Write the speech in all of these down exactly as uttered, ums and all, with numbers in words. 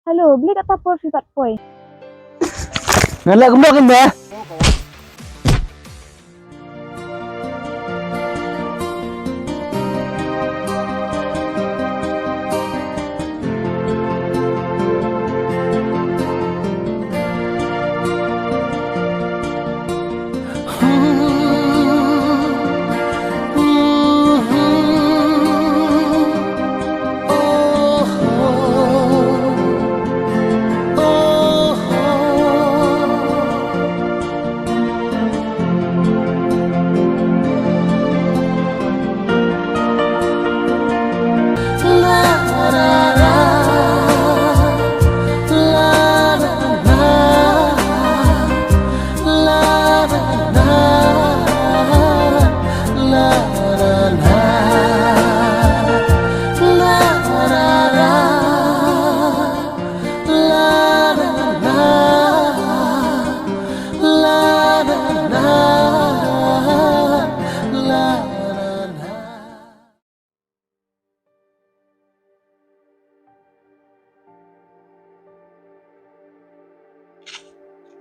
Hello, balei kata por phi pat poi? Ngan leh kumno kumba.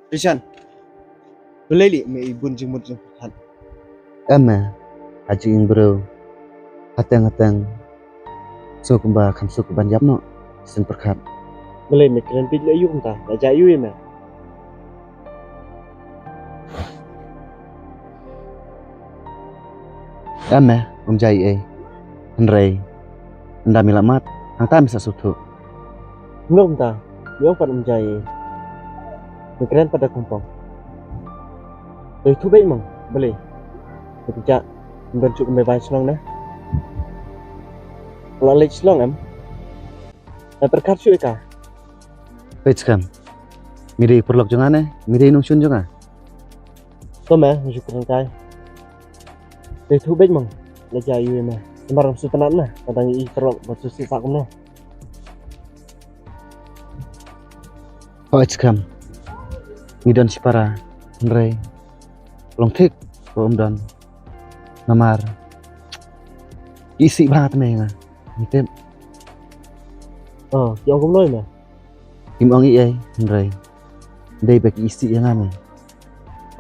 Rishan, balei leh me i bun jingmut jingpyrkhat? Em me, ha jingim briew, hateng hateng, so kumba kham suk ban ïap noh sien pyrkhat. Balei me kren bit leh ïa u kumta, la jia ïa u ïa me? Em me, um jia ei ei. Hynrei ynda me la mad, hangta me sa sngewthuh. Kumno kumta, me ong pat um jia ei ei. Me kren pat da kongpong. Dei thuh beit mo, balei? Me pynjah, me don shuh kumba bai shnong ne? La leit shnong em? Me pyrkhat shuh ïa ka. Peit skhem. Me dei paralok jong nga ne, me dei nongshun jong nga? To me, ngi shu kren kai. Dei thuh beit mo, la jia ïa u ïa me. Namar ngam sngewtynnat me, ka dang i paralok ba shu sih sah kumno. Hooid skhem. Ngi don shipara, hynrei long thik ba um don. Namar ki isih bha te me ïa nga. Ngi tip. Oh, ki ong kumno ïa me? Kim ong ei ei, hynrei dei ba ki isih ïa nga me.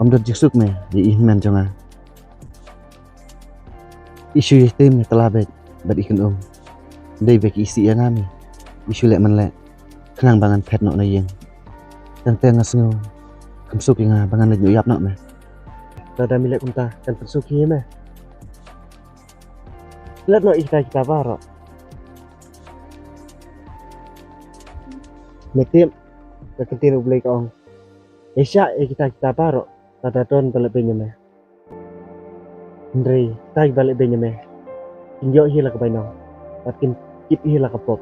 Ym don jingsuk me ïa i hynmen jong nga. I shu ïa tim ïa tala beit bad i kynum. Dei ba ki isih ïa nga me. I shu leh man leh khnang ba ngan phet noh na ïing. Teng teng nga sngew kham suk ïa nga ba ngan leit ïoh ïap noh me. Lada me leh kumta kan pynsuk hi me. Leit noh ïa kita kita baroh. Me tip, ka ktien U Blei ka ong, ïa shah ïa kita kita baroh lada don ba leh beiñ ïa me. Hynrei kita kiba leh beiñ ïa me kin ïoh hi la ka bainong bad kin tip hi la ka pop.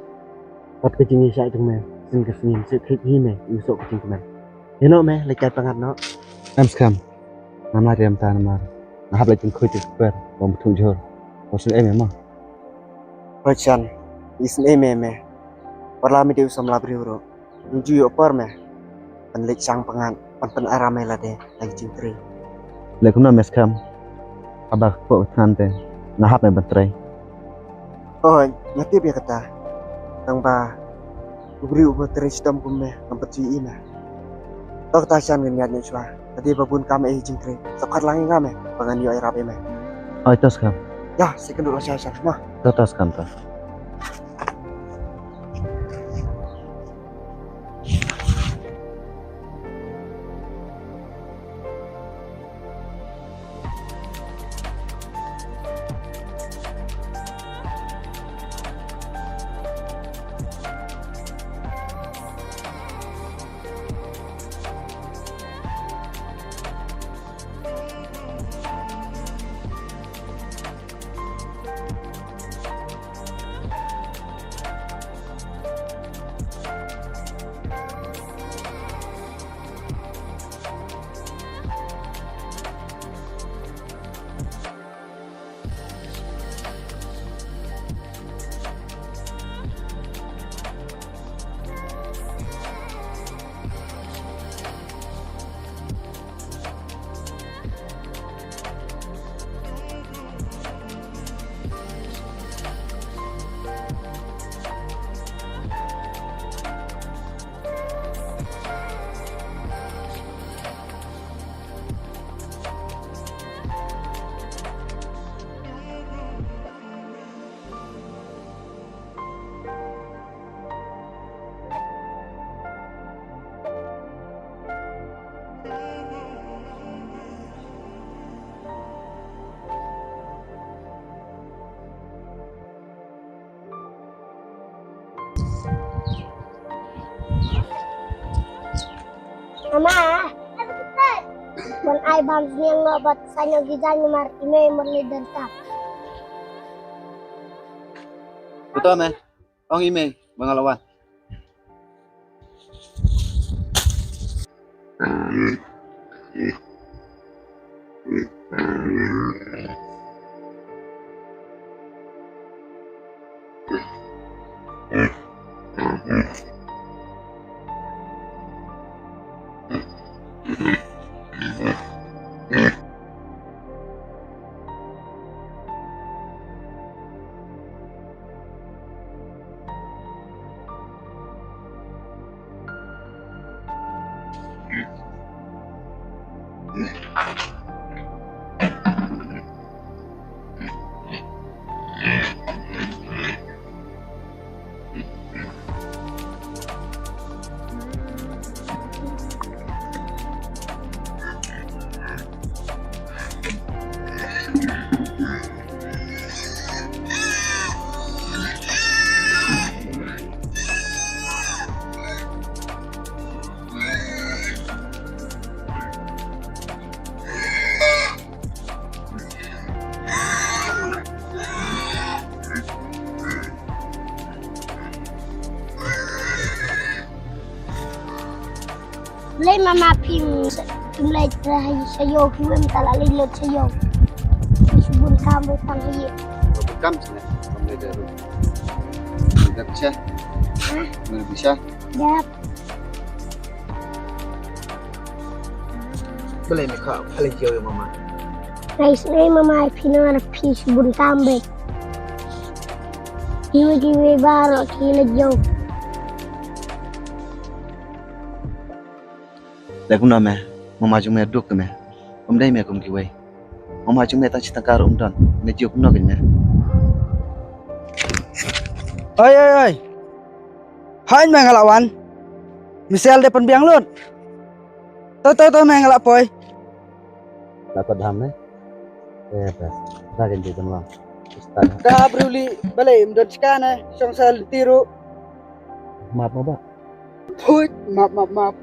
Bad ka jingïaishah jong me shisien ka sngi shu khih hi me ïa u soh ka jingkmen. Ïa noh me, leit kai pyngngad noh. Em skhem. Ngam lah riam ta namar nga hap leit pynkhuid ïa u kper ba u Muthu Jhur. Ba u sngewsih me mo. Hooid Shan, ngi sngewsih me me. Wat la me dei u samla briew ruh, u ju ïoh por me ban leit shang pyngngad, ban pynaram ïa lade ha ki jingtrei. Leh kumno me skhem? Haba ka kpoh ka thngan te nga hap me ban trei. Hooid, nga tip ïa kata. Tang ba u briew uba trei shitom kum me ngam pat ju ïohi me. To kata Shan, ngan ïaid noh shuwa. Ka dei ba bun kam ei jingtrei. Sa khot lang ïa nga me ba ngan ïoh ïarap ïa me. Hooid to skhem. Ïa, sa kynduh lashai Shan mo. To to skhem to. Mama, wan ai bam sniang ngo bad sa ngo ki jaiñ namar i mei mut le danta. Uta me, ong i mei ba nga la wan. Lei mama phim, phim lei sha ïew, phim lei tang la lei lut sha ïew. Phim shu bun kam lei tang ïew. Bun kam sini, kam lei daru. Dap sha. Hah? Dap sha. Dap. Balei me kha, kha lei ïew mama. Ngai snei mama phi na phi shu bun kam be. Kiwi kiwi baroh ki leit ïew. Lei kumno me, mama jong me duk me. Um dei me kum kiwei. Mama jong me tang shi tyngka ruh um don. Me jia kumno kin me. Oi oi oi. Hain me nga la wan. Michelle de pynbiang lut. To to to me nga la poi. La pat dham ne. Eh, bas. Da kan je kan lang. Start. Ka bruli balei mdon chka ne, shong sal tiru. Map ma ba. Phuit, map, map, map.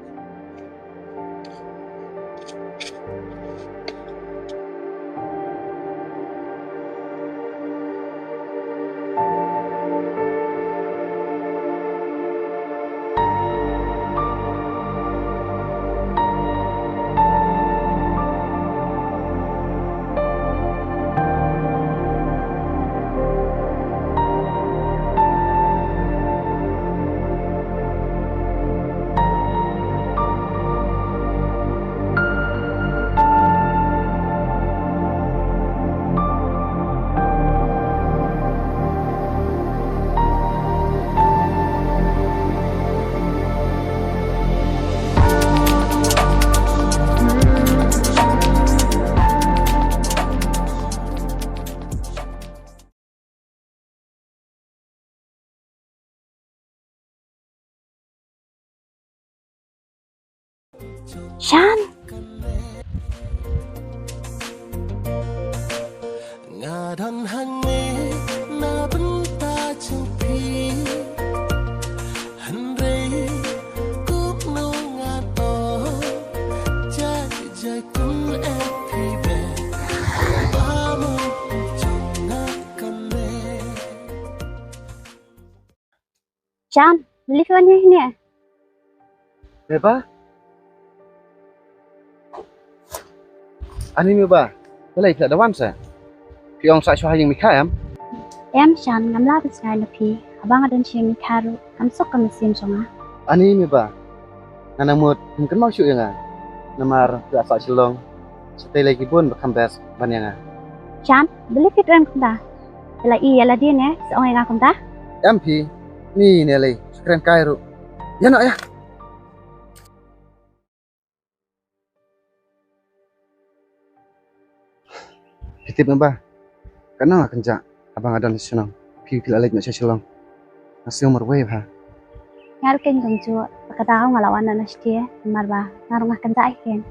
Shan. Nga don hangne na bynta jong phi. Hynrei kumno nga tip jai jai kun e phi be. Ba mo jong nga kane. Shan, balei phi wan ïa hynne? Me ba? Ani me ba? Balei phi la da wan sa? Phi ong sa shuwa ha ïing Mikha em? Em Shan, ngam lah ban sngew na phi. Haba nga don sha ïing Mikha ruh ngam suk ka mynsiem jong nga. Ani me ba? Nga nang mut phim kynmaw shuh ïa nga. Namar phi la sah Shillong. Sa tei lei ki bun ba kham best ban ïa nga. Shan, balei phi kren kumta? Ïa la i ïa la dien ïa sa ong ïa nga kumta? Em phi, ni ne lei, sa kren kai ruh. Ïa noh ïa. Phi tip me ba? Katno nga kynjah haba nga don shnong. Phi phi la leit noh sha Shillong. Nga sngew marwei bha. Nga ruh kein kumjuh, ba ka daw nga la wan na shtei, namar ba nga ruh nga kynjah ïa kein.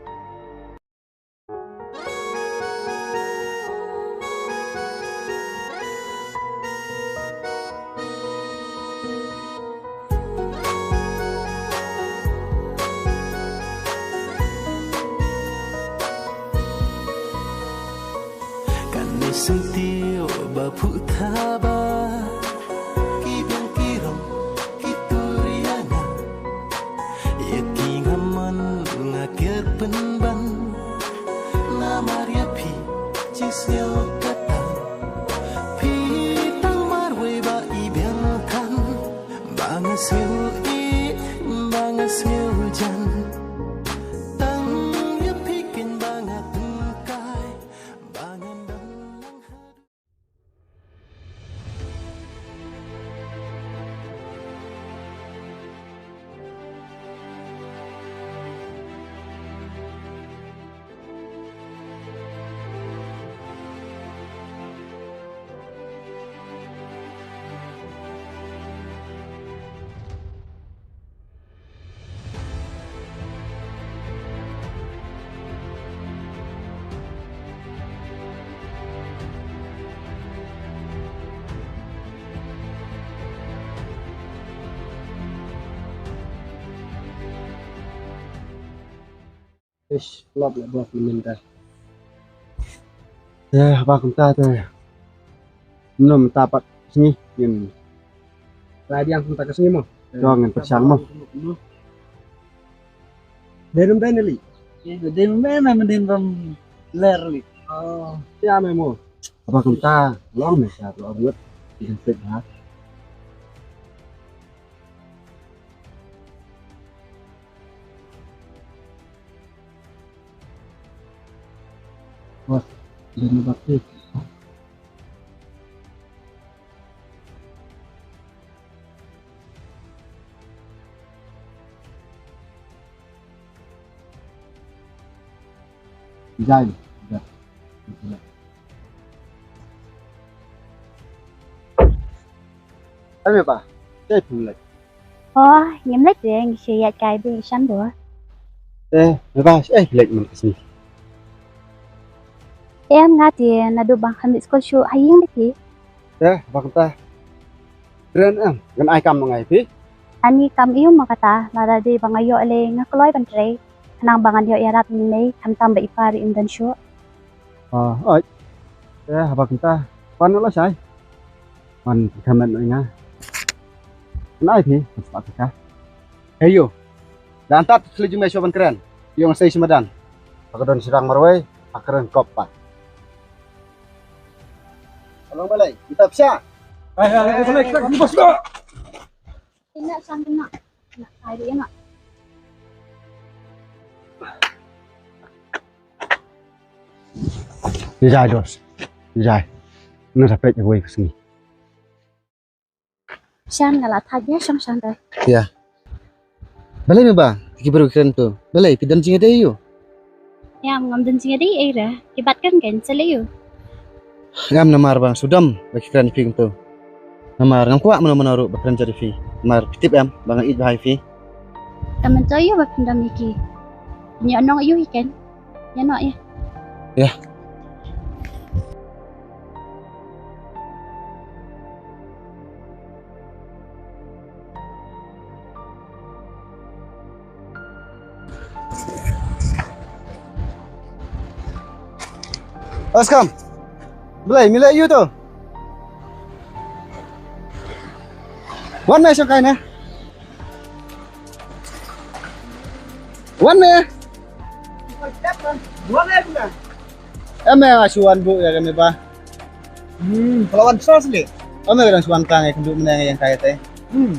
Syntiew ba phuh thaba ki biang ki rong ki tur ïa nga. Ïa ki nga mon nga ker pynban. Namar ïa phi shisngew kata phi tang marwei ba i biang than. Ba nga sngew ïeit ba nga sngew jan. Tang ïa phi keiñ ba nga tyngkai. Ba ngan don lang haduh. Ish, lop leh bok mynta. Te haba kumta te. Mynno mynta pat ka sngi ngin lai biang kumta ka sngi mo. To ngin pyrshang mo. Dei rum dei ne li. Dei rum dei ne men dei rum ler li. Oh, ïa me mo. Haba kumta long me sa to abut. Ngin peit ha. Wah, dia ni bakti. Jai, jai. Ai me ba, jai pun lek. Oh, ngim leit re, ngi shu ïaid kai bad i Shan bor. Eh, me ba, eh, leit man ka sngi. Em, nga te naduh ba nga kham leit skul shuh, ha ïing bad ki. Eh, ba kumta. Kren em, ngan ai kam noh ïa phi. Ani kam ïa u ma kata, lada dei ba nga ïoh lei nga kloi ban trei. Khnang ba ngan ïoh ïarap ïa i mei, khamtam ba i pa ruh im don shuh. Ah, oi. Eh, haba kumta. Pan noh la shai. Pan khamen noh ïa nga. Nai phi, pan spa ka. Hei ïo. Da antad khlieh jingmai shuwa ban kren. Ïo nga sei shi madan. Ha ka don shirang marwei, ha ka kren kop pat. Along balei, kita pisa. Hai, hai, hai, hai, hai, bos ko. Ina sang kena. Nak kai dia nak. Jai dos. Jai. Nang dapat wei ka sngi. Shan nga la thait ïa shong shong te. Ïa. Balei me ba, ki briew kren to. Balei phi don jingïadei ïa u? Ïa, ngam don jingïadei ei re. Ki bat kren keiñ sa lei ïa u. Ngam namar ba nga shu dom ba ki kren ïa phi kumto. Namar ngam kwah mano mano ruh ba kren jait ïa phi. Namar phi tip em ba nga ïeit bha ïa phi. Ka mynta ïa ba phin dom ïa ki. Ïa nong ïa hi keiñ. Ïa noh ïa. Ïa. Os kam. Blei, mi leh ïa u to. Wan me shong kai ne. Wan me. Wan me. Em me nga shu wan buh ïa kane ba. Hmm, ka la wan sa sili. Em me ka dang shu wan kang ïa kynduh mynne nga ïeng kai te. Hmm.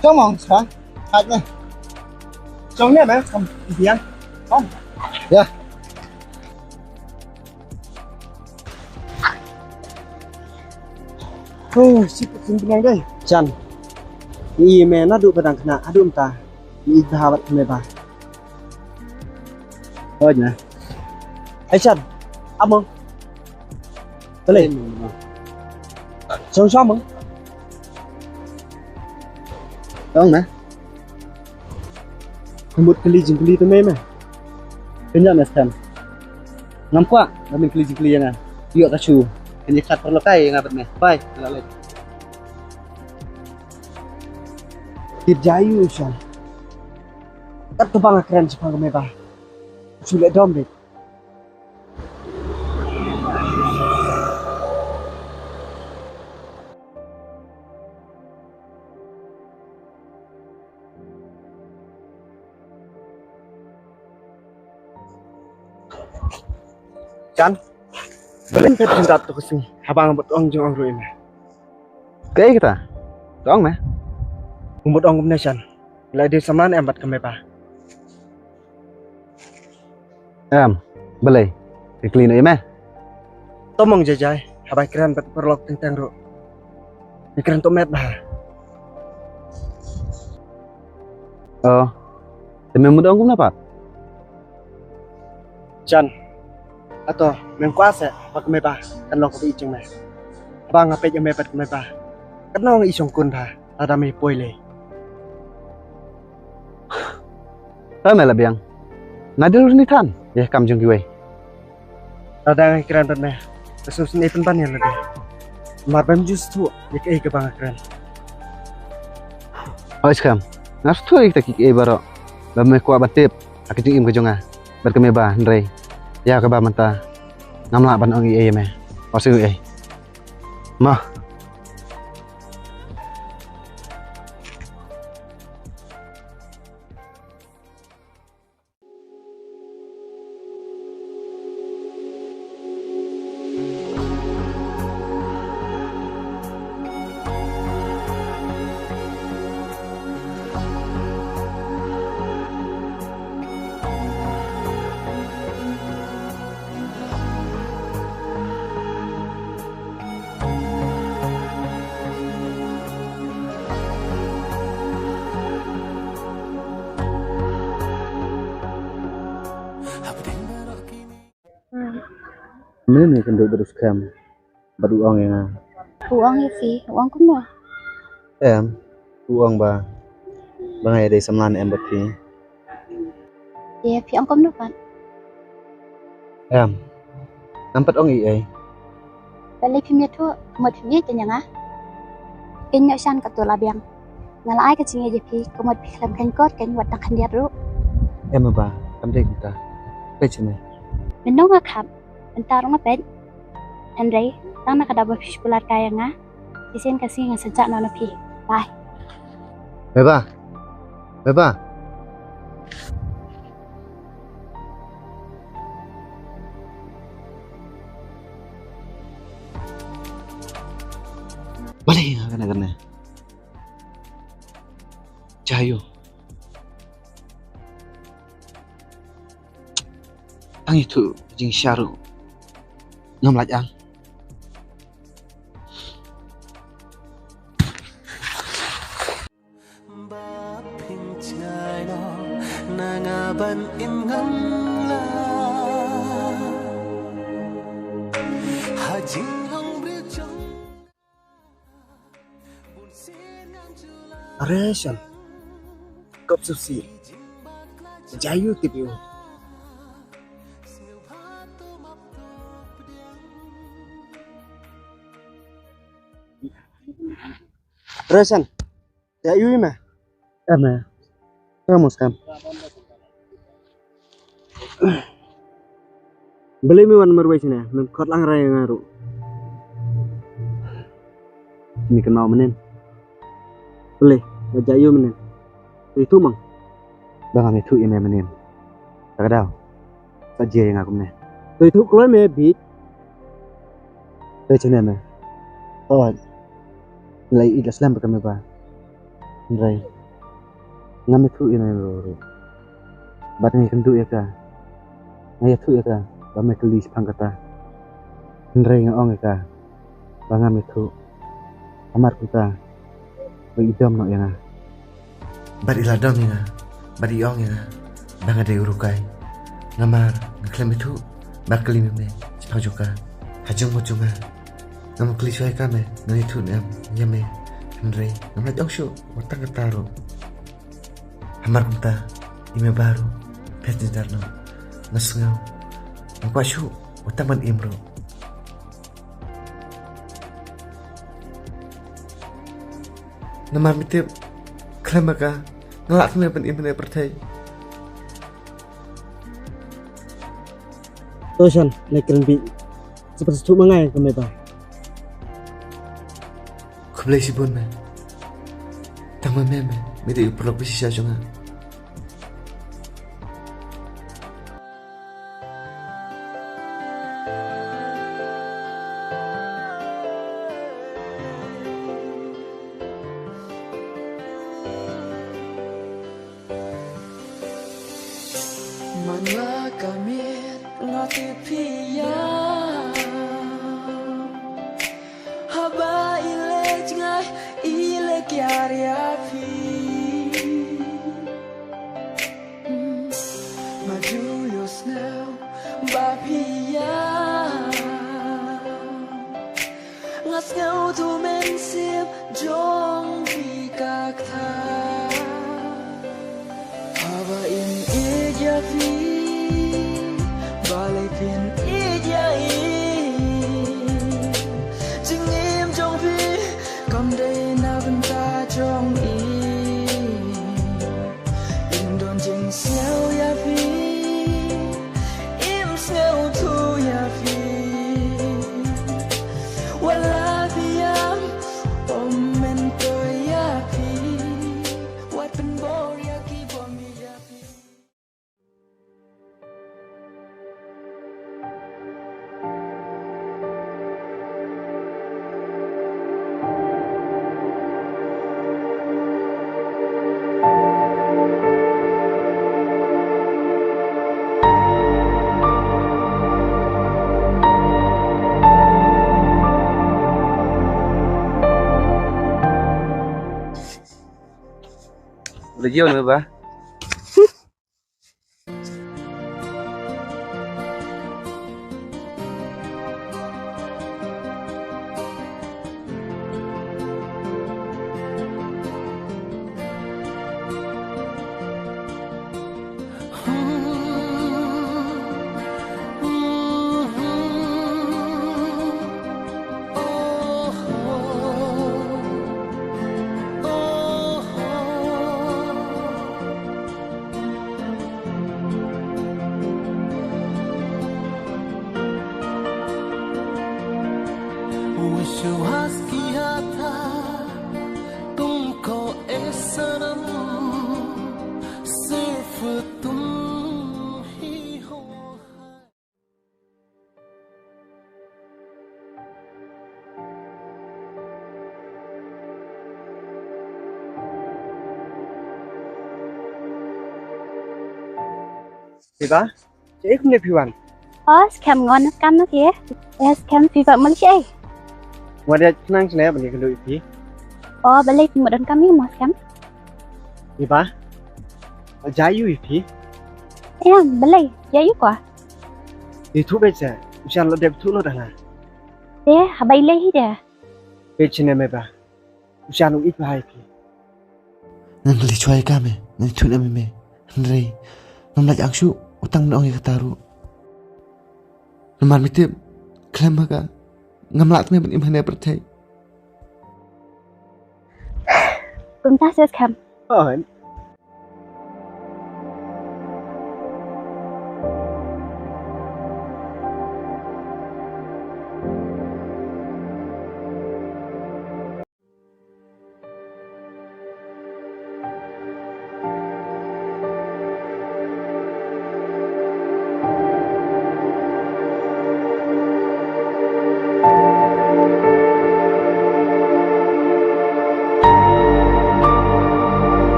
Shong mo, shong. Haj me. Shong ne me, kam biang. Kam. Ïa. Oh, sip, sip, biang dei. Shan. Ïa me naduh ba dang khynnah haduh mynta. Ïa bha bad me ba. Oi na. Ai Shan. Amo. Tale. Song sama. Tong na. Ka mut kylli jingkylli te me me. Kynjah me stem. Ngam kwah ba men kylli jingkylli ïa nga. Ïoh ka shu. Kynjah kat paralok kai ïa nga bad me. Bye. Nga la leit. Kit jai u Shan. Kat to ba nga kren shaphang ka me ba. Shu leh dom beit. Kan? Balei phi pyndat to ka sngi haba nga bad ong jong ong ruh ïa me. Kaei kata? To ong me. Nga bad ong kumne Shan. La dei samla ne em bad ka Meba? Em, balei? Ka kli noh ïa me. To mong jai jai haba kren bad paralok teng teng ruh. Ngi kren to met bha. Oh. Te me mut ong kumno pat? Jan. Ato, mem kwah se ba ka Meba kan long kaba i jong me. Ba nga peit ïa me bad ka Meba. Kan long i shongkun bha lada me poi lei. Ka me la biang. Nga dei ruh ni than ïa kam jong kiwei. Lada nga kren bad me, ka sngewsynei pynban ïa lade. Mar bym ju sngewthuh ïa kaei kaba nga kren. Oi skhem, nga sngewthuh ïa kita kiei baroh. Ba me kwah ban tip ha ka jingim ka jong nga bad ka Meba, hynrei ïa kaba mynta ngam lah ban ong ei ei ïa me. Ong ei ei. Ma. Mynne me kynduh bad u skhem bad u ong ïa nga. U ong ïa phi, u ong kumno? Em, u ong ba, ba nga ïa dei samla ne em bad phi. Te phi ong kumno pat? Em, ngam pat ong ei ei. Balei phim ïathuh, ka mut phim ïeit kein ïa nga? Kein ïoh shan katto la biang. Nga la ai ka jingïeit ïa phi, ka mut phi khlem kheiñ kot kein wat tang khyndiat ruh. Em Meba, kam dei kumta. Peit shane. Mynno nga khap, mynta ruh nga peit. Hynrei tang na ka daw ba phi shu kular kai ïa nga. Shisien ka sngi nga sa jah noh na phi. Bye. Meba. Meba. Balei nga kane kane. Jayu. Tang ïathuh jingshisha ruh ngam lah ïa. Ba phin jngai noh na nga ban im ngam lah. Ha jinglong briew jong. Are Shan. Kop susi. Jayu tip ïa u. Are Shan. Jayu ïa me. Em me. Ka mut skhem. Balei me wan marwei shane, mem khot lang rai nga ruh. Me kynmaw mynnin. Balei, nga jayu mynnin. Ïathuh mang. Ba ngam ïathuh ïa me mynnin. Sa ka daw. Sa jia ïa nga kumne. Ïathuh kloi me bit. Te shane me. Oi. Lai i da slem ka Meba. Hynrei ngam ïathuh ïa me ruh ruh. Bad nga ïakynduh ïa ka. Nga ïathuh ïa ka ba me kylli shaphang kata. Hynrei nga ong ïa ka ba ngam ïathuh. Hamar kumta ba i dom noh ïa nga. Bad i la dom ïa nga. Bad i ong ïa nga ba nga dei u rukai. Namar nga khlem ïathuh ba kylli me me shaphang jong ka. Ha jingmut jong nga ngam kylli shuwa ïa ka me ngan ïathuh ne em ïa me. Hynrei ngam lah ong shuh wat tang kata ruh. Hamar kumta i me baroh phet jynjar noh. Nga sngew nga kwah shuh wat tang ban im ruh. Namar me tip khlem ma ka nga lah tang ban im ha pyrthei. To Shan, ne kren bit. Sa pat sngewthuh ma nga ïa ka Meba. Khublei shibun me. Tang ma me me, me dei u paralok ba shisha jong nga. La ka miet nga tip phi ïa. Haba i leit nga i leit ïar ïa phi. Hmm, ma ju ïohsngew ba phi ïa. Nga sngewthuh mynsiem jong phi ka ktah. Haba im ïeit ïa phi, balei phin ïeit ïa i? Jingim jong phi kam dei na bynta jong i. Im don jingsngew ïa phi, im sngewthuh ïa phi. Wat la phi ïam, ym myntoi ïa phi. Wat pynbor ïa ki bym ïeit ïa phi. Udah jauh nih, Bah. Wiswas kiya tha तुमको ए सनम सिर्फ तुम ही हो। Eva, cei kumne phi wan? O, skhem ngan kam na phi. E, skhem phi pat mali cei? Wat ïa khnang sne ban ïakynduh ïa phi. O, balei phi mut don kam ïa mo skhem? Eva, jai ïa phi. E, balei jai ïa ko? Ïathuh beit seh, u Shan la dep thuh lut ha nga. Te, haba i leh hi de. Beit seh ne me ba. U Shan u ïeit bha ïa phi. Ngan kylli shuwa ïa ka me, ngan ïathuh ne me me. Hynrei ngam lah ïa ang shuh, u tang ban ong ïa kata ruh. Namar me tip, khlem ha ka, ngam lah tang ban im ha ne pyrthei. Kumta seh skhem. Hooid.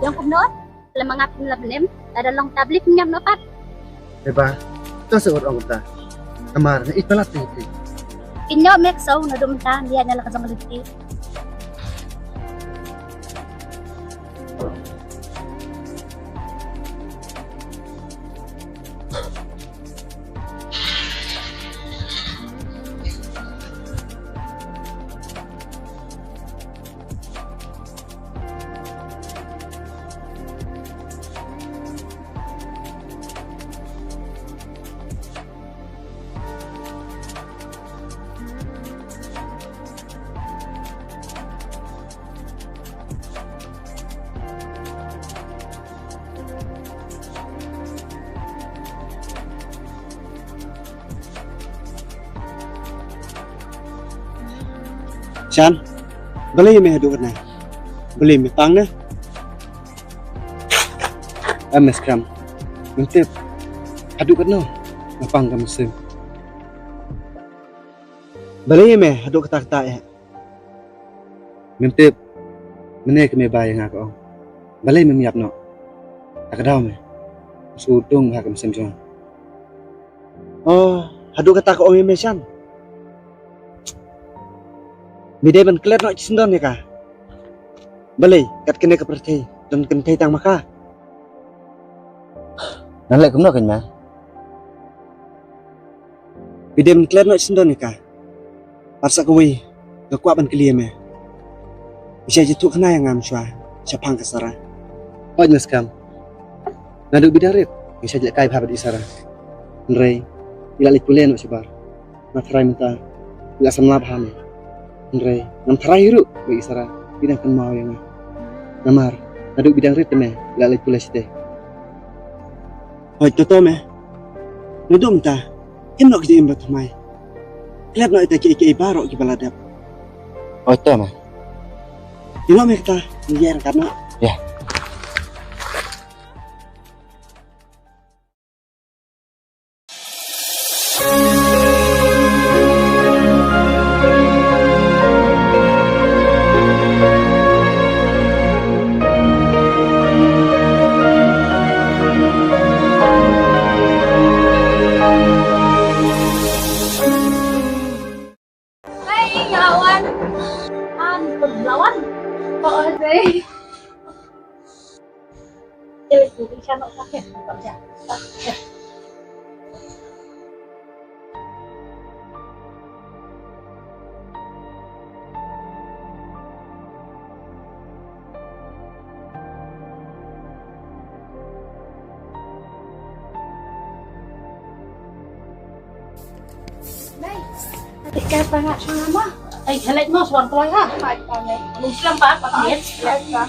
Ïa kumno? Lem ma nga phim lah ban im, lada long tabli phim ïam noh pat. Eva, to sa ngat ong kumta. Namar nga ïeit palat ïa phi. Phin ïoh me ksew naduh mynta, ïa nga la ka jong ka lynti. Shan, balei me haduh katne? Balei me pang ne? Em, Miss Kram, ngam tip haduh katno nga pang ka mynsiem. Balei me haduh kata kata eh? Ngam tip mynne ka me ba ïa nga ka ong. Balei mem ïap noh? Ta ka daw me. Shu dung bha ka mynsiem jong nga. Oh, haduh kata ka ong ïa me Shan. Me dei ban klet noh shisyndon ïa ka. Balei kat kane ka pyrthei don kynthei tang ma ka. Ngan leh kumno kein ma? Me dei ban klet noh shisyndon ïa ka. Bad sa kawei nga kwah ban kylli ïa me. Me shait ïathuh khana ïa nga mynshuwa shaphang ka Sara. Hooid Miss Kram. Naduh ba i dang rit nga shait lehkai bha bad i Sara. Hynrei i la leit pule noh shabar. Nga tharai mynta i la samla bha me. Hynrei ngam tharai hi ruh ba i Sara i dang kynmaw ïa nga. Namar naduh ba i dang rit te me i la leit pule shatei. Hooid, to to me. Naduh mynta im noh ki jingim ba thymmai. Klet noh ïa kita kiei kiei baroh kiba la dep. Hooid, to me. Ïa noh me kata, ngi ïa ryngkat noh. Ïa. Hai, ngelawan. An, ngelawan. Oh, dei. Nei, ati ka tangah sanga ma. Ai, helek no suan kloi ha. Ai, pa nei. Muslim pa, pa nei. Ai, pa.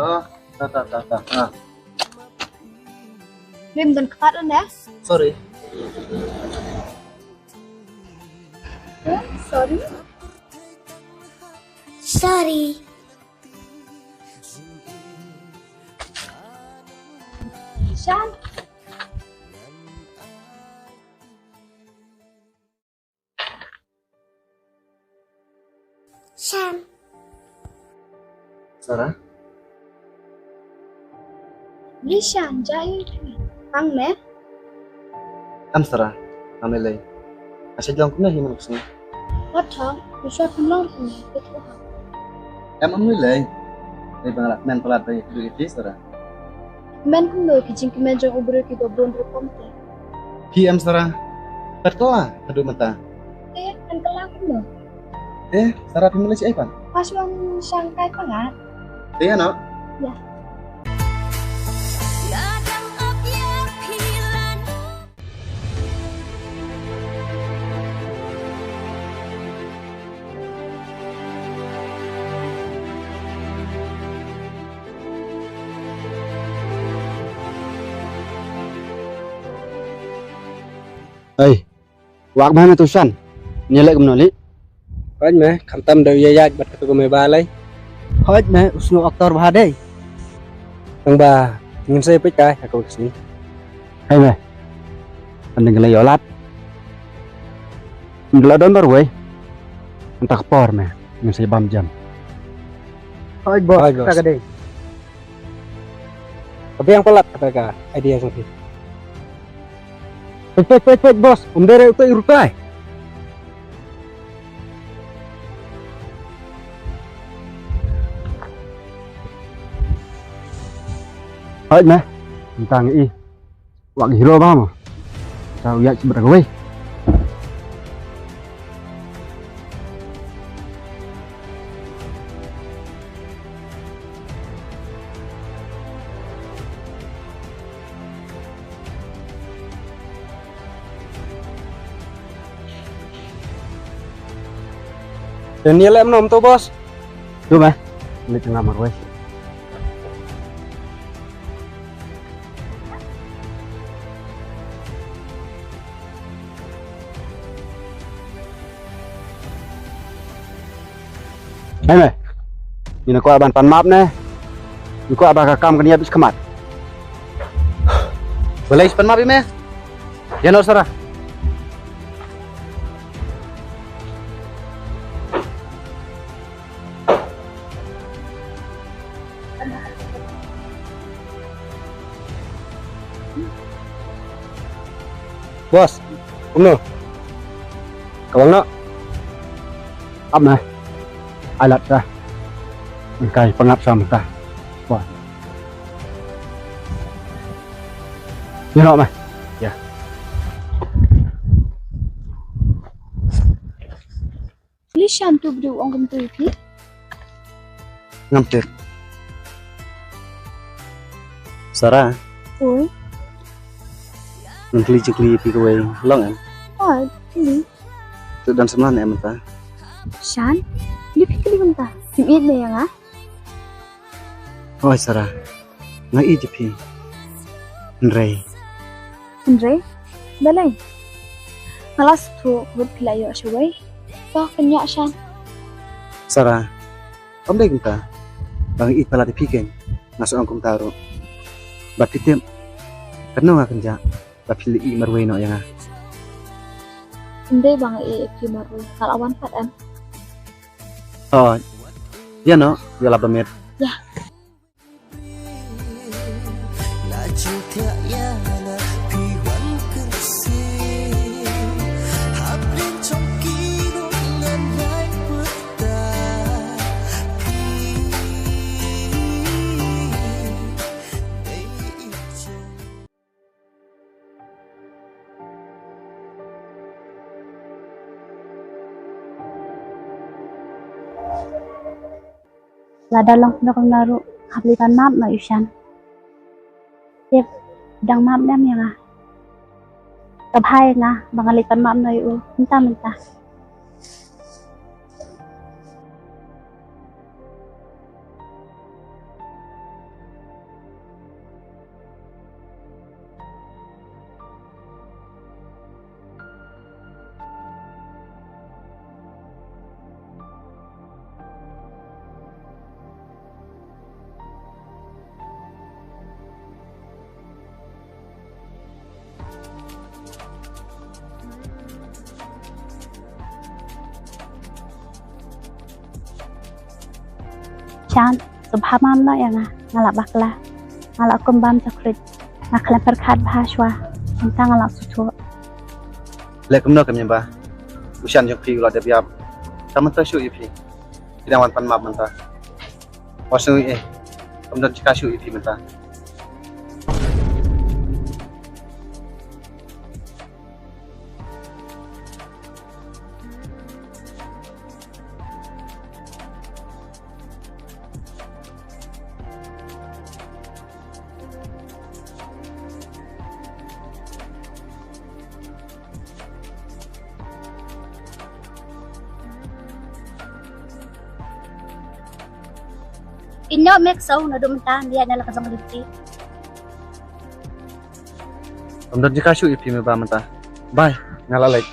Ah, ta, ta, ta, ta. Ah. Lim don khat on ya? Sorry. Eh, sorry. Sorry. Shan. Shan. Sara. Li Shan, jai. Pang me. Em Sara, ngam lei. Nga shait long kumne hi mynta ka sngi. Wat hok, u shwa kham long kumne, kut u hok. Em, em lei. Lei ba nga la kmen palat ba ïa kudui ïa phi Sara. Kmen kumno ki jingkmen jong u briew kiba bun rukom te. Phi em Sara. Pet kylla haduh mynta. Te, kmen kylla kumno. Te, Sara phi mlei shi ai pan. Pas wan shang kai pangat. Te ano. Ya. Ei, wak bha me tu Shan. Ngi leh kumno li? Hooid me, khamtam da u ïaid bad katu ka me ba lei. Hooid me, u sngew aktor bha dei. Tang ba ngin sa ïa peit kai ha ka wei ka sngi. Hei me. Kan dang lei ïolat. Ngi la don barwei. Mynta ka por me ngin sa ïa bam jam. Hooid boss, hooid boss. Kata ka dei. Ka biang palat kata ka idea jong phi. Peit, peit, peit, peit, boss. Um dei re utai rutai. Hooid me. Tang i. Wak hero ba mo. Tau ïa sibra kawei. Te ne leh mynno mynta, boss? Tu me. Leit nga marwei. Hei me. Ïa nga kwah ban pan map ne? Nga kwah ba ka kam kan ïa bit khmat. Balei pan map ïa me? Ïa no Sara. Boss, kumno? Ka bang noh. Ap me. Ai lad ka. Kai pangap sam ka. Boss. Ïa noh me. Ïa. Lei shan tu bdu ong kumtu ïa phi? Ngam tip. Sara. Oi. Ngan kylli jingkylli ïa phi kawei, long em? Oi, kylli. Tu don samla ne em mynta? Shan. Lei phi kylli mynta? Phim ïeit ne ïa nga? Hooid Sara, nga ïeit ïa phi. Hynrei. Hynrei? Balei? Nga la sngewthuh ba phi la ïoh shawei. To pynïoh shan. Sara, ym dei kumta. Ba nga ïeit palat ïa phi kein, nga shu ong kumta ruh. Bad phi tip katno nga kynjah ba phi la ïeit marwei noh ïa nga. Ym dei ba nga ïeit ïa phi marwei, nga la wan pat em. Oh, ïa noh, ïa la ba miet. Ïa. Lada long kumno kumno ruh hap leit pan map noh ïa u Shan. Tip dang map ne em ïa nga. Ka bha ïa nga ba nga leit pan map noh ïa u mynta mynta. Shan, sngewbha map noh ïa nga, nga la bakla. Nga la kum bam chocolate. Nga khlem pyrkhat bha shuwa. Mynta nga la sngewthuh. Leh kumno kam ïa ba u Shan jong phi u la dep ïap. Tang mynta shuh ïa phi. Phi dang wan pan map mynta. Wat sngew ïeit eh. Kam don jaka shuh ïa phi mynta. Ino mek sau na dum ta dia na la ka jong lipti. Ym don jaka shuh ïa phi me ba mynta. Bye, nga la leit.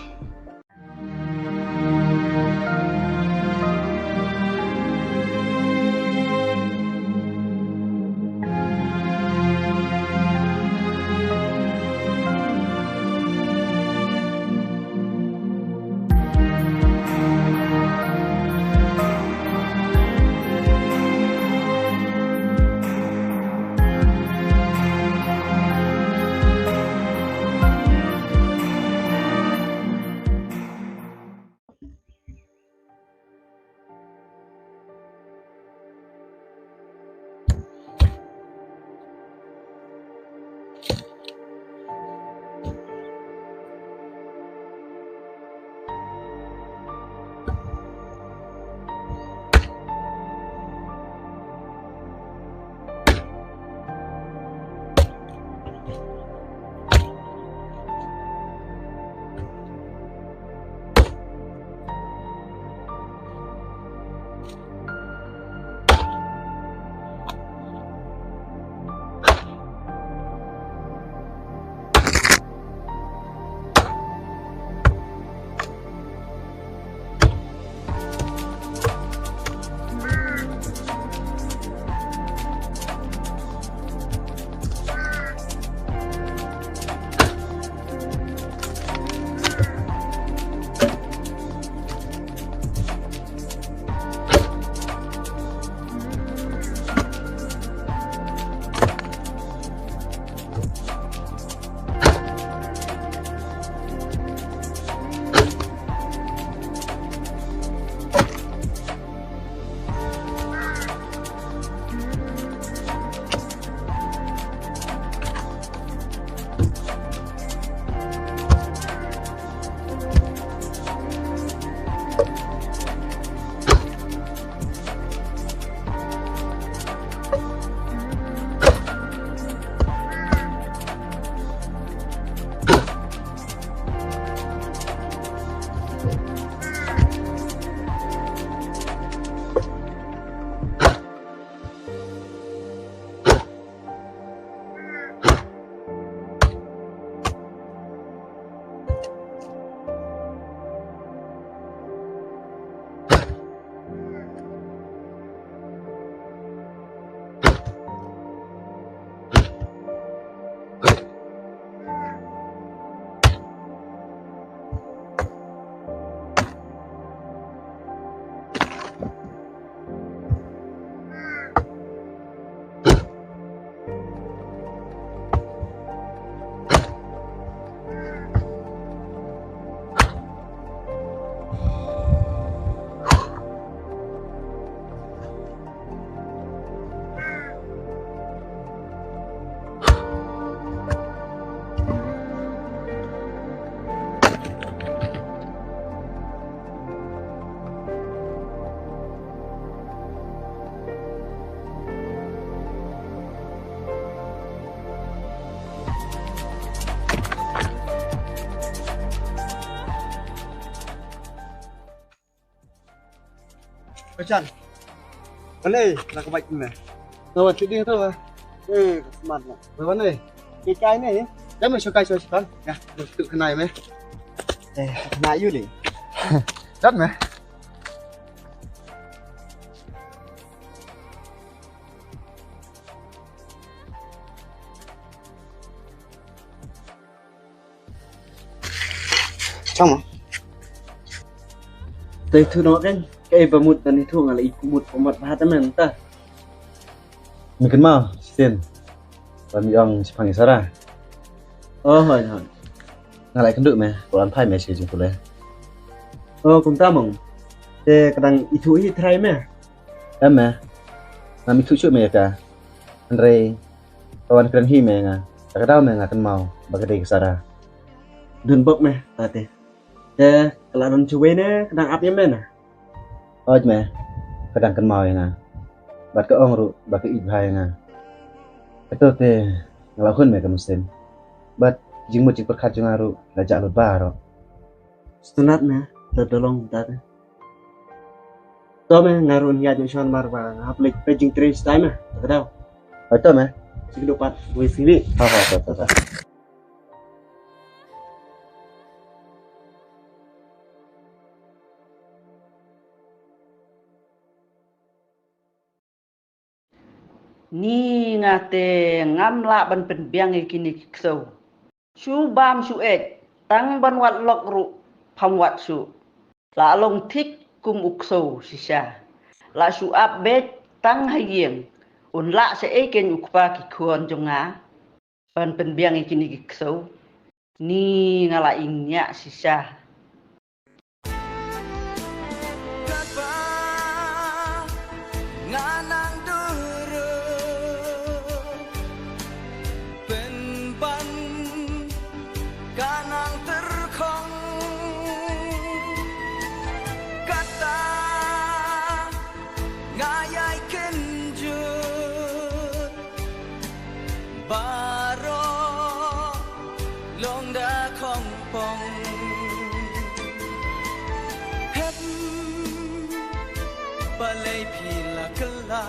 Chan. Wan ei, la ka bike me. Ka wan sidi tu ba. Eh, ka smart na. Ba wan ei. Ki kai ne. Dam me shokai shokai. Ya, tu kenai me. Eh, na yu li. Dat me. Chang ma. Te tu no kan. Kai ba mut dan itu ngalai ikut mut pemat bahat men ta. Mungkin mau, sin. Ba mi ong shipang i Sara. Oh, hoi, hoi. Nga la kynduh me, ko an phai me shi jingpule. Oh, kumta mong. Te ka dang ithuh hi trai me. Em me. Ngam ithuh shuh me ïa ka. Hynrei ka wan kren hi me nga. Ka daw me nga kynmaw ba ka dei ka Sara. Dun bok me, tate. Te ka la don chuwei ne ka dang ap ïa me na. Oj me, ka dang kynmaw ïa nga. Bad ka ong ruh ba ka ïeit bha ïa nga. Kato te nga la hun me ka mynsiem. Bad jingmut jingpyrkhat jong nga ruh la jah lut baroh. Stunat me, da dolong da te. To me, nga ruh ïa jong shon mar ba nga hap leit peit jingtrei stai me. Ka daw. Oj to me. Sigi dupat, wei sini. Ha ha ha ha. Ni nga te ngam lah ban pynbiang ïa kine ki ksew. Shu bam shu eit, tang ban wad lok ruh pham wad shuh. La long thik kum u ksew shisha. La shu ap beit tang ha ïing. Un lah shaei kein u kpa ki khun jong nga. Ban pynbiang ïa kine ki ksew. Ni nga la ïngñiah shisha. Katba nga nang duru pynban ka nang tyrkhong. Kata nga ïai kynjut baroh long da khongpong. Hep balei phi la kylla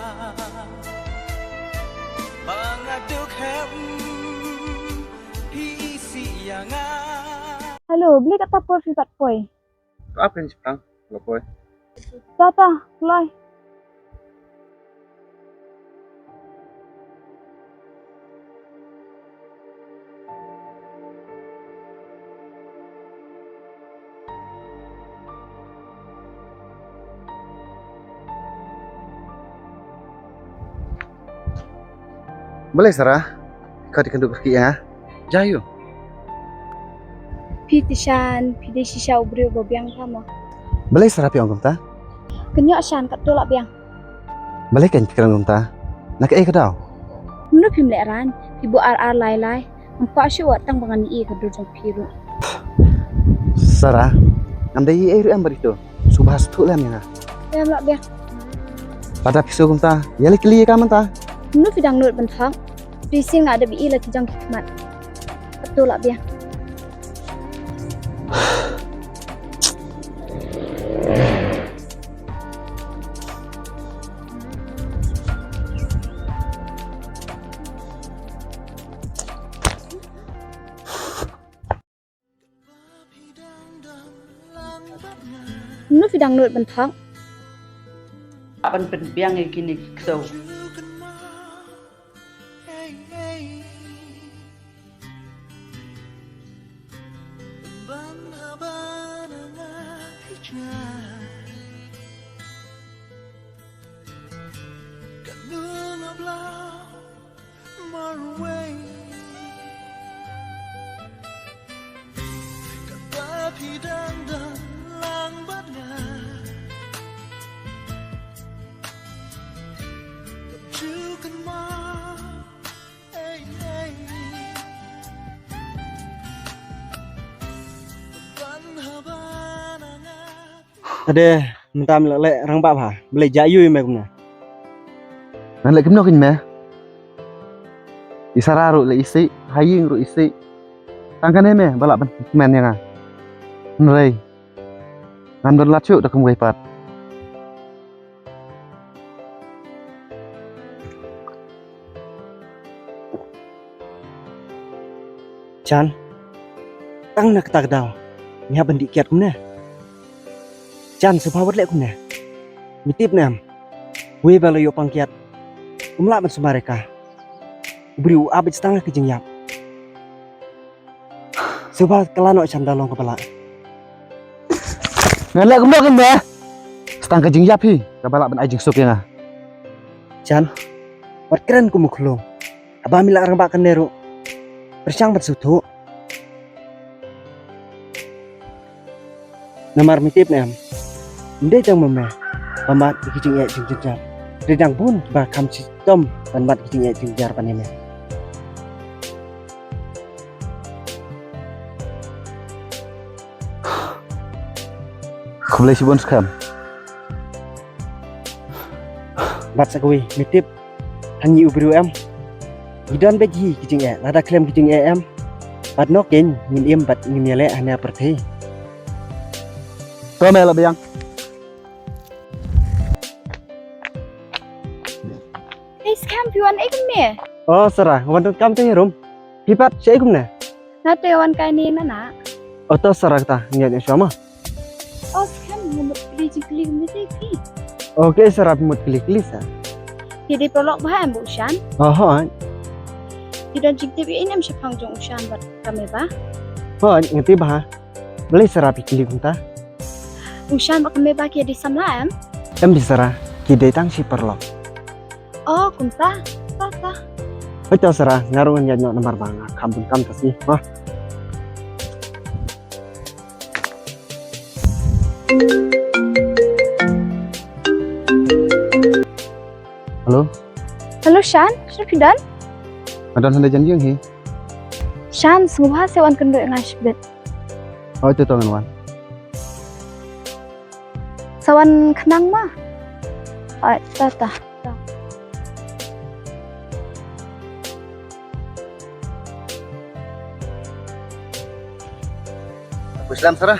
ba nga duk, hep phi isih ïa nga. Hello, balei kata por phi pat poi? To ap kan shipang, lo poi. Ta ta, kloi. Balei Sara? Ka dei kynduh kyrkieh ïa nga. Jayu. Phi te Shan, phi dei shisha u briew ba biang pha mo. Balei Sara phi ong kumta? Kynjoh Shan, katto lah biang. Balei kan phi kren kumta? Na kaei ka daw? Mano phim lehrain, phi buh ar ar lai lai. Ngam kwah shuh wat tang ba ngan ïohi ka dur jong phi ruh. Sara, ngam dei ei ruh em bad ito. Sngewbha sngewthuh lem ïa nga. Em lah biang. Lada phi sngew kumta, ïa leit kylli ïa ka mynta. Mano phi dang nud ban thok? Phi sngewsih nga da phi i la ki jong ki khmat. Katto lah biang. Mano phi dang nud ban thok? Ban pynbiang ïa kine ki ksew. Marwei. Kata phi dang dang lang bad nga. Ju kynmaw, ei, ei. Ban haba na nga. Ade, mynta me la leh rangbah bha. Balei jah ïa me kumne? Ngan leh kumno kein me? I Sara ruh leh isih, ha ïing ruh isih. Tang kane me ba lah ban kmen ïa nga. Hynrei ngam don lad shuh da kum wei pat. Jan, tang na kata ka daw ngi hap ban dih kiad kumne. Jan, sngewbha wat leh kumne. Me tip ne em, uwei ba la ïoh pang kiad um lah ban sumar ïa ka. U briew u ap beit tang ha ka jingïap. Sngewbha kylla noh Jan, da long kaba lah. Ngan leh kumno kumne? Tang ka jingïap hi kaba lah ban ai jingsuk ïa nga. Jan, wat kren kum u khlung. Haba me la rangbah kane ruh, pyrshang ban sngewthuh. Namar me tip ne em, ym dei tang ma me ba mad ïa ki jingeh jingjynjar. Dei dang bun ba kham shitom ban mad ïa ki jingeh jingjynjar ban ïa me. Khublei shibun skhem. Bad sa kawei, me tip, ha ngi u briew em, ngi don beit hi ki jingeh, lada khlem ki jingeh em, bad noh kein ngin im bad ngin ïaleh ha ne pyrthei. To me la biang. Hei skhem, phi wan ei kumne? Oh Sara, nga wan donkam te hi rum. Phi pat shaei kumne? Nga te wan kai ne na na. Oh to Sara, kata ngi ïa shuwa ma. Oh skhem, nga mut kylli jingkylli kumne te phi. Okay Sara, phi mut kylli kylli sa. Phi dei paralok bha em bad u Shan? Oh hooid. Phi don jingtip ïa i ne em shaphang jong u Shan bad ka Meba? Hooid, nga tip bha. Balei Sara phi kylli kumta? U Shan bad ka Meba ki dei samla em? Em phi Sara, ki dei tang shi paralok. Oh kumta, ta ta. Hooid to Sara, nga ruh ngan ïaid noh namar ba nga kham bun kam ta shi. Wah. Hello. Hello Shan, shano phi don? Nga don hynda jan ïing hi. Shan, sngewbha sa wan kynduh ïa nga shibit. Hooid to to ngan wan. Sa wan khnang ma. Hooid, ta ta. Khublei shibun Sara.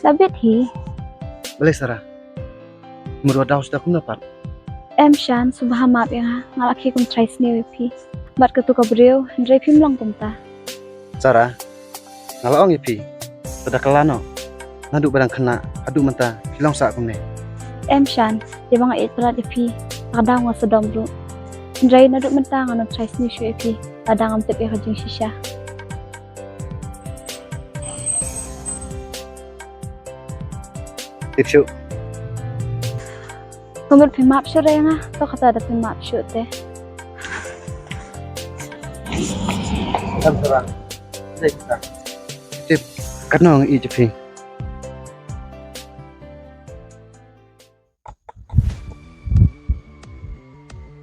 La bit hi. Balei Sara? Mut wat daw sdang kumno pat? Em Shan, sngewbha map ïa nga, nga la khie kum trai sniew ïa phi. Bad kato ka briew, hynrei phim long kumta. Sara, nga la ong ïa phi, to da kylla noh. Naduh ba dang khynnah haduh mynta phi long sah kumne. Em Shan, te ba nga ïeit palat ïa phi, ka daw nga sdom ruh. Hynrei naduh mynta ngan ym trai sniew shuh ïa phi, lada ngam tip ïa ka jingshisha. Tip shuh. Ka mut phi map shuh re nga, to kata da phi map shuh te. Kan Sara. Dei kita. Tip, katno nga ïeit ïa phi.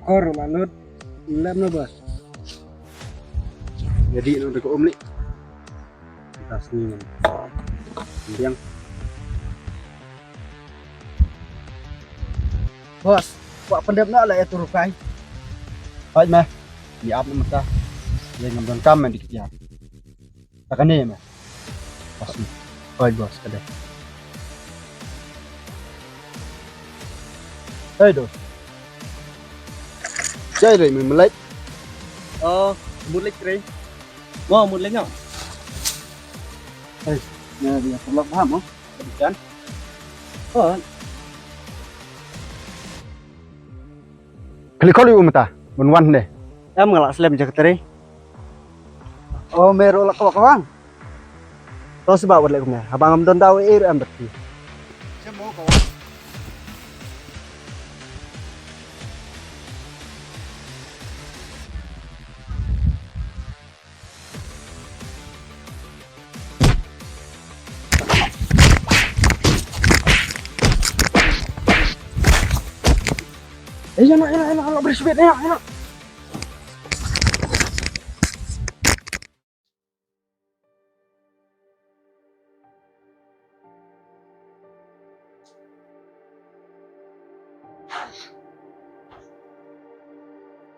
Kor la lut, lem na bos. Jadi no deko umli. Kita sini. Biang. Bos, kwah pyndep noh la ïa tu rukai. Hooid meh. Ngi ap na mynta. Lei ngam donkam meh dikit ïa. Ta kane meh. Bos meh. Hooid bos, ka dei. Hei dos. Jai rei meh melek. Oh, mut lek rei. Mo mut lek ngau. Hei, ïa ïa paralok bha mo. Jan. Oh. Khlieh khol ïa u mynta, ban wan ne. Em nga lah slem jaka trei. Oh, me ruh lah kwah kwah. To sbah wat leh kumne, haba ngam don daw ei ruh em bad phi. Shem mo kwah. Eh, ïa noh, ïa noh, ïa noh, ïa noh, beri sibit, ïa noh, ïa noh.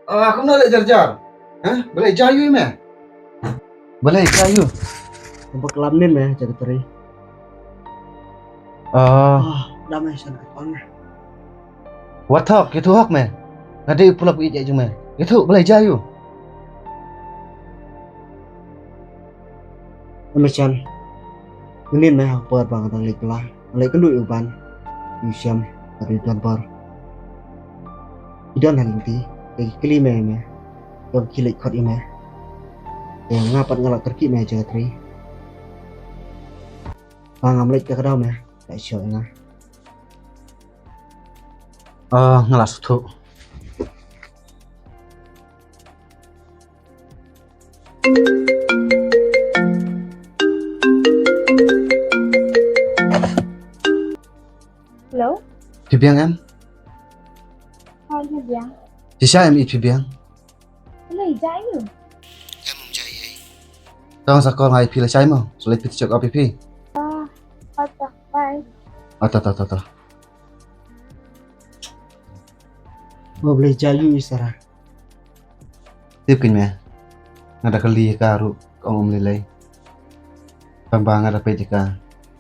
Ah, kumno leh jar jar? Hah? Balei jia ïa me? Balei jia ïa? Ba klam nin me, jaka trei. Ah. Ah, da me san ka pang. Wat thok, ïathuh hok me. Nga dei u paralok ïeit jong me. Ïathuh, balei jia ïa? Machan, mynnin me ha ka por ba nga dang leit bylla, nga leit kynduh ïa u Ban, ïa u Shem, bad ïa u Donbor. Ki don ha lynti, te ki kylli me ïa me, ïoh ki leit khot ïa me. Te nga pat nga la kyrkieh me ha jaka three. Ba ngam leit da ka daw me, la shu ïa nga. Ah, nga la sngewthuh. Hello? Phi biang em? Hooid, nga biang. Shisha em, i phi biang? Hello, i jai ïa u. Em, um jai ei. Tang sa call ngai phi la shai mo. Sa leit phi check up ïa phi. Ah, hooid, bye. Ah, ta, ta, ta, ta. Mo, balei jai ïa u, i Sara? Tip kein me. Nga da kylli ïa ka ruh ka ong um lei lei. Tang ba nga da peit ïa ka,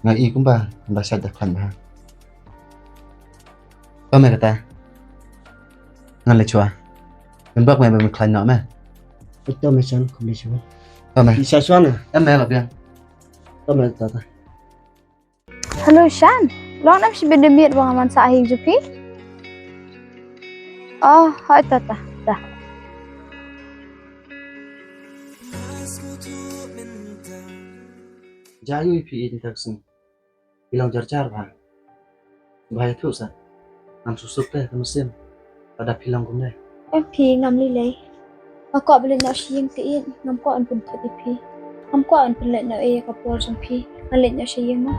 nga i kumba nga da shait da khlaiñ bha. To me kata. Ngan leit shuwa. Pynbok me ba me khlaiñ noh me. To me Shan, khublei shibun. To me. Phi shah shuwa ne? Em me, la biang. To me kata. Hello Shan, long em shibun de miet ba nga man sa hi jong phi. Oh, hooid, ta ta ta. Jai ïa u, i phi i ni tak sing. I long jar jar bha. Bha ïathuh sa. Ngam suk suk te ka mynsiem. Lada phi long kumne. Em phi, ngam lei lei. Nga kwah ban leit noh sha ïing te ïeit, ngam kwah ban pynthut ïa phi. Ngam kwah ban pynleit noh ïa ka por jong phi. Ngan leit noh sha ïing mo.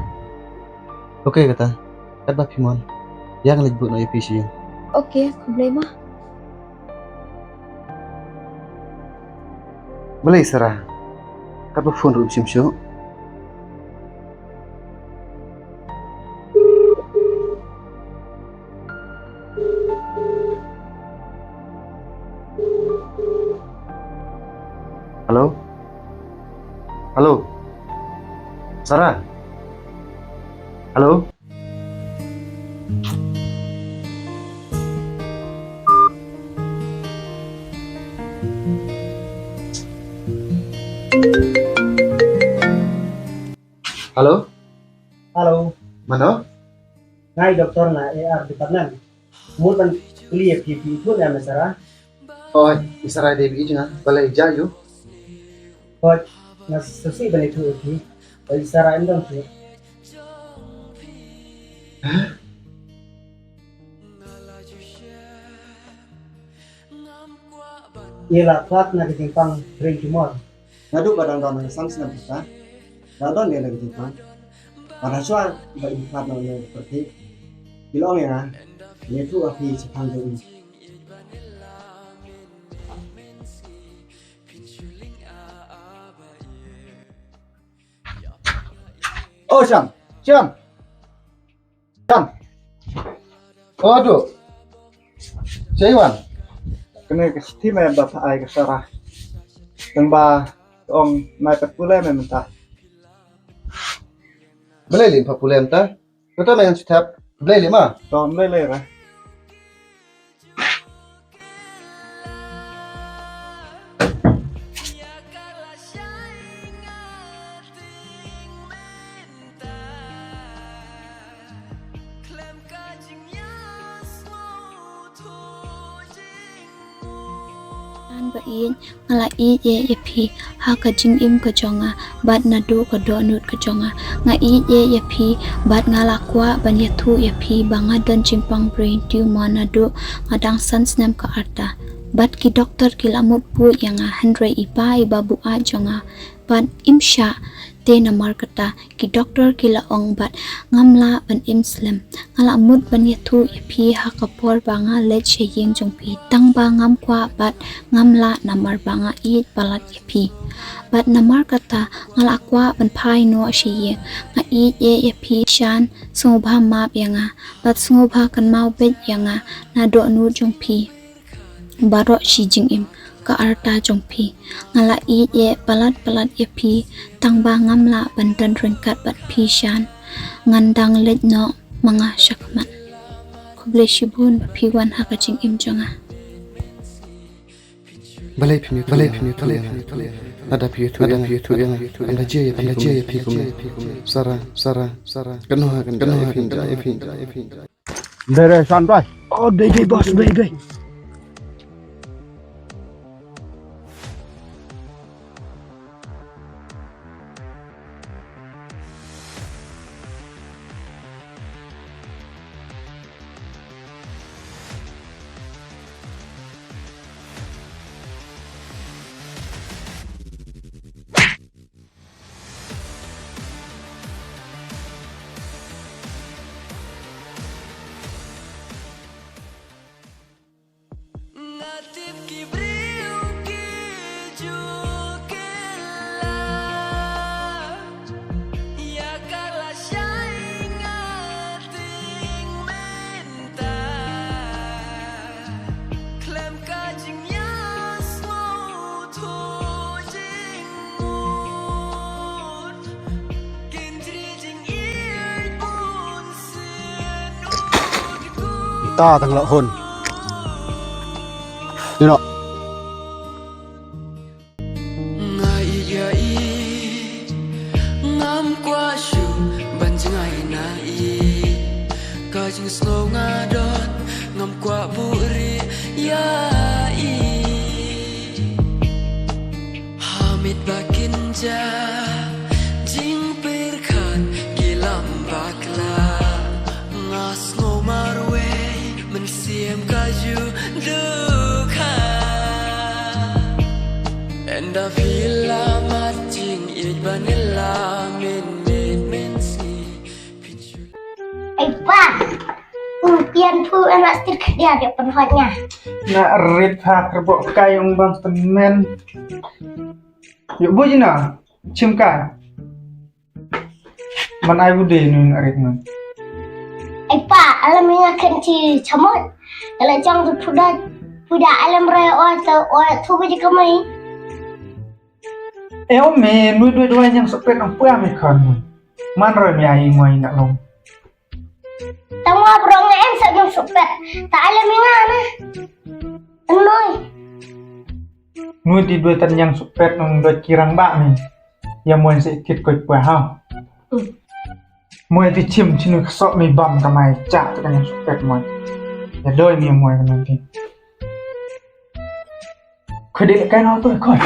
Ok kata. Katba phi mon. Ïa ngan leit buh noh ïa phi sha ïing. Ok, khublei mo. Balei Sara? Katba phone ruh im shim shuh. Hello? Hello? Sara? Hello? Hello? Hello. Mano? Nga i doktor na A R department. Mut ban kylli ïa phi, phi ïathuh ne em ïa Sara? Oi, i Sara i dei baieit jong nga, balei jia ïa u? Oi, nga sngewsih ban ïathuh ïa phi, ba i Sara im don shuh. Hah? I la khlad na ka jingpang brain tumor. Naduh ba dang don san snem pyrta, la don ïa la ka jingpang. Bad hashwa ba i khlad na une u pyrthei, i la ong ïa nga, ïathuh ha phi shaphang jong i. Oh, Shyam, Shyam. Shyam. Oh, tu. Shyam. Kane ka shithi me ba pha ai ka Sara. Tang ba ong nai pat pule me mynta. Balei lei pat pule mynta? Kata me ngan shu thep. Balei lei ma? To, balei lei re. Shan ba ïeit, nga la ïeit ïa, ïa phi ha ka jingim ka jong nga, bad naduh ka dohnud ka jong nga. Nga ïeit ïa, ïa phi, bad nga la kwah ban ïathuh ïa phi ba nga don jingpang brain tumor naduh nga dang san snem ka rta. Bad ki doktor ki la mut buit ïa nga, hynrei i pa i babu jong nga bad im shah, te namar kata ki doktor ki la ong bad ngam lah ban im slem. Nga la mut ban ïathuh ïa phi ha ka por ba nga leit sha ïing jong phi, tang ba ngam kwah bad ngam lah namar ba nga ïeit palat ïa phi. Bad namar kata nga la kwah ban phai noh sha ïing. Nga ïeit ïa, ïa phi Shan, sngewbha map ïa nga bad sngewbha kynmaw beit ïa nga na dohnud jong phi baroh shi jingim ka rta jong phi. Nga la ïeit ïa palat palat ïa phi, tang ba ngam lah ban don ryngkat bad phi Shan. Ngan dang leit noh ma nga shakhmat. Khublei shibun ba phi wan ha ka jingim jong nga. Balei phim ïathuh, balei phim ïathuh ïa nga? Lada phi ïathuh ïa nga, phi ïathuh ïa nga, ynda jia ïa phi kumne. Sara, Sara, Sara. Kano ha, kano ha, phi ïathuh ïa nga, phi ïathuh ïa nga. Dei, dei, santai. Oh, dei, dei, boss, dei, dei. Nga tip ki briew ki ju kylla ïa ka lashai, nga tieng mynta khlem ka jingïasngewthuh jingmut. Ta tang la hun. Ni no. Nga ïeit ïa i, ngam kwah shuh ban jngai na i. Ka jingsngew nga don, ngam kwah buhrieh ïa i. Ha miet ba kin jah jingpyrkhat ki lam bakla, nga sngew marwei mynsiem ka ju dukha. Ynda phi la mad jingïeit ban ïalam mynmiet mynsngi. Ei pa, u pian phu ena stir khdia de pynhot nga. Na rit ha kerbok kai ong bang temen. Yuk bu jina, chim kai. Man ai bu de nun arit nun. Ei pa, alam nga khen chi chamot. Kala chong tu phuda, phuda alam rai o ta o tu bu ji kamai. Eo me, nui dua dua yang sepet nang pua me khan nui. Man roi me ai ngoi nak long. Tang wa brong em sa jong supet. Ta ale mi nga na. Nui. Nui ti dua tan yang supet nang dua kirang ba me. Ya moin se kit koi pua hau. Moin ti chim chinu sok me bam kamai chak tu kan yang supet moin. Ya doi me moin kan nanti. Khoi dei kai nau tu khoi.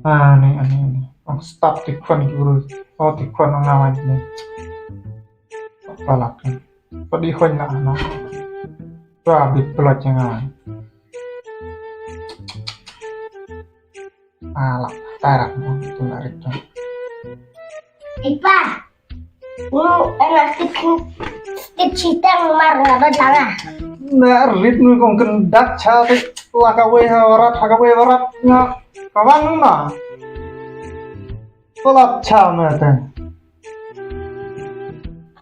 Ah, ni, ah, ni, ni. Ang stop ti khon ki bru. Oh, ti khon ang awai ni. Palak ni. Padi khon na na. Tua bit pelot yang awai. Ala, tarak mo, tu na rik tu. Ipa. Ngu, ena stit, stit chitang mar nga ba langa. Na rit nu kong ken dak cha te. Laka wei ha warat, laka wei warat nga. Kawang na. Salat cha ma te.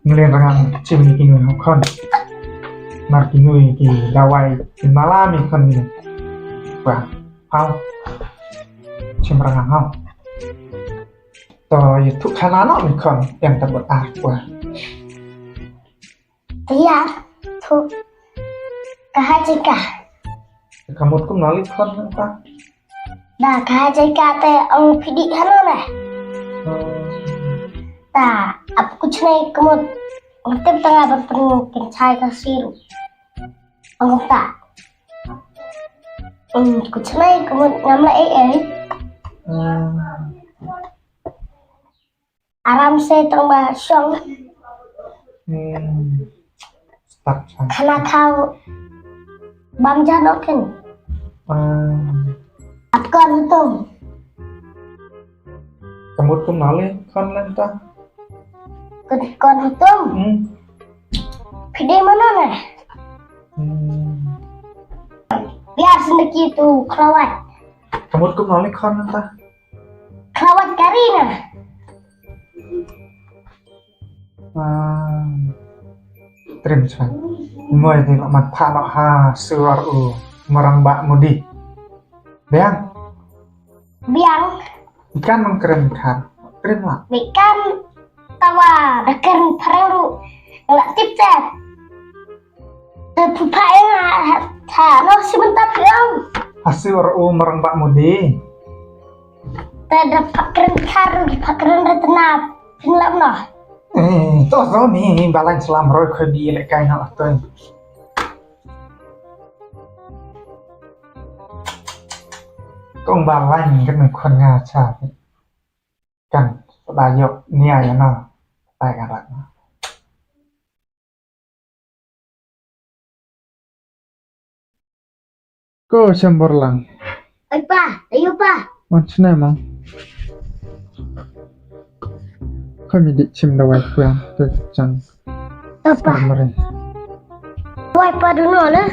Mlien rangang chim ni ki nui hau khon. Mar ki nui ki dawai ki malam i khon ni. Wah, hau. Chim rangang hau. To ïa thuk khana no mi khon yang ta bot ar wah. Tia, thuk. Kaha jika. Ka mut kum nali khon nang ta. Da kaha jika te ong phi dih hano ne. Ta ap kuchnai ka mut. Ong tip tanga ba pung kin chai ka siru. Ong ta. Ong kuchnai ka mut ngam la ei ei. Aram se tang ba shong. Hmm. Start sa. Khana khau bam jano ken. Hmm. Ap kon tum. Ka mut kum nale kon lenta. Kon, kon tum. Hmm. Phi dei mano ne. Hmm. Biar sendeki tu khlawat. Ka mut kum nale kon lenta. Khlawat kari na. Ah, trim chwa. Moi ti lok man pha lok ha suar u marang ba mudi. Biang. Biang. Ikan mang krim kan. Trim lah. Ikan tawa da krim parang ru. Nggak tip tip. Pha ïa nga, ha, ha, no, si mynta phi ong. Ha si war u marang bad mudi. Te da pha kren thar, pha kren re tena, phin lap no. Eh, to zo mi, balang salam roi khoi bi le kai na la toi. Kong balang kan khon nga cha. Kan, ba yok nia ya no. Ba ka rak. Ko Shamborlang. Ai pa, ayo pa. Wan sne mo. Kami di chim dawai kuang tu chang. Apa? Mari. Wai pa duno na.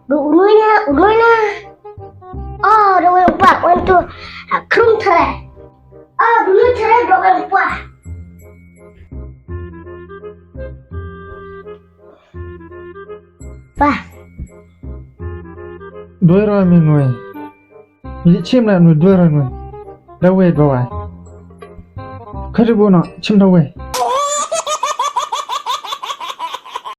Du unui na, unui na. Oh, dawai pa, wan tu. Krum thre. Oh, dulu thre dawai pa. Pa. Doi roi mi nui. Mi chim la nui doi roi nui. Dawai dawai. Kadu bono chim dawai.